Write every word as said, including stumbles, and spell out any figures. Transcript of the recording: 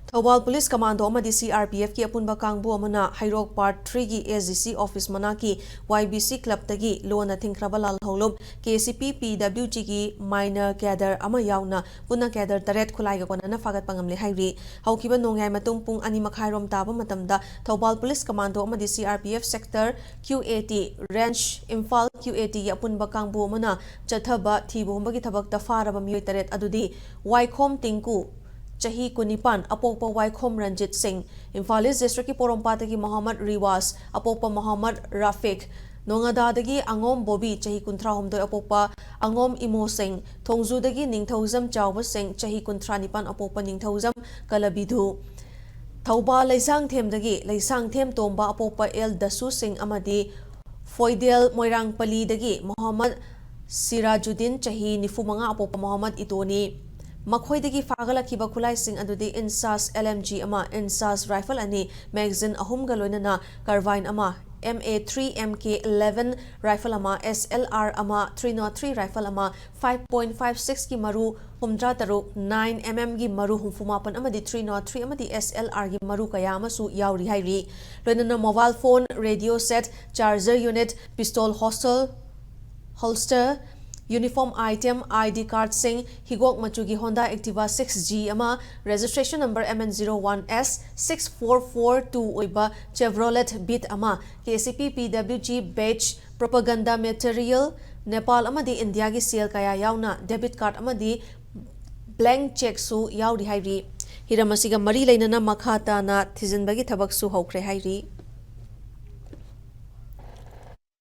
Thoubal police commando ꯑꯃꯗꯤ C R ꯄꯤ ꯑꯦꯐꯀꯤ ꯑꯄꯨꯟꯕ ꯀꯥꯡꯕꯨ ꯑꯃꯅ ꯍꯩꯔꯣꯛ ꯄꯥꯔꯠ ꯊ꯭ꯔꯤꯒꯤ ꯑꯦ ꯖꯤ ꯁꯤ ꯑꯣꯐꯤꯁ ꯃꯅꯥꯛꯀꯤ ꯋꯥꯏ ꯕꯤ ꯁꯤ ꯀ꯭ꯂꯕꯇꯒꯤ ꯂꯣꯟꯅ ꯊꯤꯡꯈ꯭ꯔꯕ ꯂꯥꯜꯍꯧꯂꯨꯞ K C P P W ꯖꯤꯒꯤ ꯃꯥꯏꯅꯔ ꯀꯦꯗꯔ ꯑꯃ ꯌꯥꯎꯅ ꯄꯨꯟꯅ ꯀꯦꯗꯔ ꯇꯔꯦꯠ ꯈꯨꯠꯂꯥꯏꯒ ꯀꯣꯟꯅꯅ ꯐꯥꯒꯠꯄ ꯉꯝꯂꯦ ꯍꯥꯏꯔꯤ꯫ ꯍꯧꯈꯤꯕ ꯅꯣꯡꯌꯥꯏ ꯃꯇꯨꯡ ꯄꯨꯡ ꯑꯅꯤ ꯃꯈꯥꯏꯔꯣꯝ ꯇꯥꯕ ꯃꯇꯝꯗ ꯊꯧꯕꯥꯜ ꯄꯨꯂꯤꯁ ꯀꯃꯥꯟꯗꯣ ꯑꯃꯗꯤ C R P F sector Q A T, range Imphal Q A ꯇꯤꯒꯤ ꯑꯄꯨꯟꯕ ꯀꯥꯡꯕꯨ ꯑꯃꯅ ꯆꯠꯊꯕ ꯊꯤꯕ ꯍꯨꯝꯕꯒꯤ ꯊꯕꯛꯇ ꯐꯥꯔꯕ ꯃꯤꯑꯣꯏ ꯇꯔꯦꯠ ꯑꯗꯨꯗꯤ ꯋꯥꯏꯈꯣꯝ ꯇꯤꯡꯀꯨ, ꯆꯍꯤ ꯀꯨꯟꯅꯤꯄꯥꯟ, ꯑꯄꯣꯛꯄ ꯋꯥꯏꯈꯣꯝ ꯔꯟꯖꯤꯠ ꯁꯤꯡ, ꯏꯝꯐꯥꯜ ꯏꯁ ꯗꯤꯁꯇ꯭ꯔꯤꯛꯀꯤ ꯄꯣꯔꯣꯝꯄꯥꯠꯇꯒꯤ ꯃꯣꯍꯝꯃꯗ ꯔꯤꯋꯥꯁ, ꯑꯄꯣꯛꯄ ꯃꯣꯍꯝꯃꯗ ꯔꯥꯐꯤꯛ, ꯅꯣꯉꯥꯗꯥꯗꯒꯤ ꯑꯉꯣꯝ ꯕꯣꯕꯤ, ꯆꯍꯤ ꯀꯨꯟꯊ꯭ꯔꯥꯍꯨꯝꯗꯣꯏ, ꯑꯄꯣꯛꯄ ꯑꯉꯣꯝ ꯏꯃꯣ ꯁꯤꯡ, ꯊꯣꯡꯖꯨꯗꯒꯤ ꯅꯤꯡꯊꯧꯖꯝ ꯆꯥꯎꯕ ꯁꯤꯡ, ꯆꯍꯤ ꯀꯨꯟꯊ꯭ꯔꯥ ꯅꯤꯄꯥꯟ, ꯑꯄꯣꯛꯄ ꯅꯤꯡꯊꯧꯖꯝ ꯀꯂꯕꯤꯙꯨ, ꯊꯧꯕꯥꯜ ꯂꯩꯁꯥꯡꯊꯦꯝꯗꯒꯤ ꯂꯩꯁꯥꯡꯊꯦꯝ ꯇꯣꯝꯕ, ꯑꯄꯣꯛꯄ ꯑꯦꯜ ꯗꯁꯨ ꯁꯤꯡ ꯑꯃꯗꯤ ꯐꯣꯏꯗꯦꯜ ꯃꯣꯏꯔꯥꯡꯄꯜꯂꯤꯗꯒꯤ ꯃꯣꯍꯝꯃꯗ ꯁꯤꯔꯥꯖꯨꯗꯤꯟ, ꯆꯍꯤ ꯅꯤꯐꯨ ꯃꯉꯥ, ꯑꯄꯣꯛꯄ ꯃꯣꯍꯝꯃꯗ ꯏꯇꯣꯅꯤ꯫ ꯃꯈꯣꯏꯗꯒꯤ ꯐꯥꯒꯠꯂꯛꯈꯤꯕ ꯈꯨꯠꯂꯥꯏꯁꯤꯡ ꯑꯗꯨꯗꯤ ꯏꯟꯁꯥꯁ ꯑꯦꯜ ꯑꯦꯝ ꯖꯤ ꯑꯃ, ꯏꯟꯁꯥꯁ ꯔꯥꯏꯐꯜ ꯑꯅꯤ, ꯃꯦꯒꯥꯖꯤꯟ ꯑꯍꯨꯝꯒ ꯂꯣꯏꯅꯅ ꯀꯥꯔꯕꯥꯏꯟ ꯑꯃ, M A three, M K eleven rifle ꯑꯃ, ꯑꯦꯁ ꯑꯦꯜ ꯑꯥꯔ ꯑꯃ, ꯊ꯭ꯔꯤ ꯅꯣꯠ ꯊ꯭ꯔꯤ ꯔꯥꯏꯐꯜ ꯑꯃ, ꯐꯥꯏꯚ ꯄꯣꯏꯟꯠ ꯐꯥꯏꯚ ꯁꯤꯛꯁꯀꯤ ꯃꯔꯨ ꯍꯨꯝꯗ꯭ꯔꯥ ꯇꯔꯨꯛ, ꯅꯥꯏꯟ ꯑꯦꯝ ꯑꯦꯝꯒꯤ ꯃꯔꯨ ꯍꯨꯝꯐꯨ ꯃꯥꯄꯟ ꯑꯃꯗꯤ ꯊ꯭ꯔꯤ ꯅꯣꯠ ꯊ꯭ꯔꯤ ꯑꯃꯗꯤ ꯑꯦꯁ ꯑꯦꯜ ꯑꯥꯔꯒꯤ ꯃꯔꯨ ꯀꯌꯥ ꯑꯃꯁꯨ ꯌꯥꯎꯔꯤ ꯍꯥꯏꯔꯤ꯫ ꯂꯣꯏꯅꯅ mobile phone, radio set, charger unit, pistol holster, holster, uniform item, I D ꯀꯥꯔꯗꯁꯤꯡ, ꯍꯤꯒꯣꯛ ꯃꯆꯨꯒꯤ ꯍꯣꯟꯗꯥ ꯑꯦꯛꯇꯤꯚꯥ ꯁꯤꯛꯁ ꯖꯤ ꯑꯃ, registration number M N zero one S six four four two ꯑꯣꯏꯕ ꯆꯦꯚ꯭ꯔꯣꯂꯦꯠ ꯕꯤꯠ ꯑꯃ, K C P P W G badge, propaganda material, Nepal ꯑꯃꯗꯤ ꯏꯟꯗꯤꯌꯥꯒꯤ ꯁꯦꯜ ꯀꯌꯥ ꯌꯥꯎꯅ ꯗꯦꯕꯤꯠ ꯀꯥꯔꯗ ꯑꯃꯗꯤ ꯕ꯭ꯂꯦꯡ ꯆꯦꯛꯁꯨ ꯌꯥꯎꯔꯤ ꯍꯥꯏꯔꯤ꯫ ꯍꯤꯔꯝ ꯑꯁꯤꯒ ꯃꯔꯤ ꯂꯩꯅꯅ ꯃꯈꯥ ꯇꯥꯅ ꯊꯤꯖꯤꯟꯕꯒꯤ ꯊꯕꯛꯁꯨ ꯍꯧꯈ꯭ꯔꯦ ꯍꯥꯏꯔꯤ꯫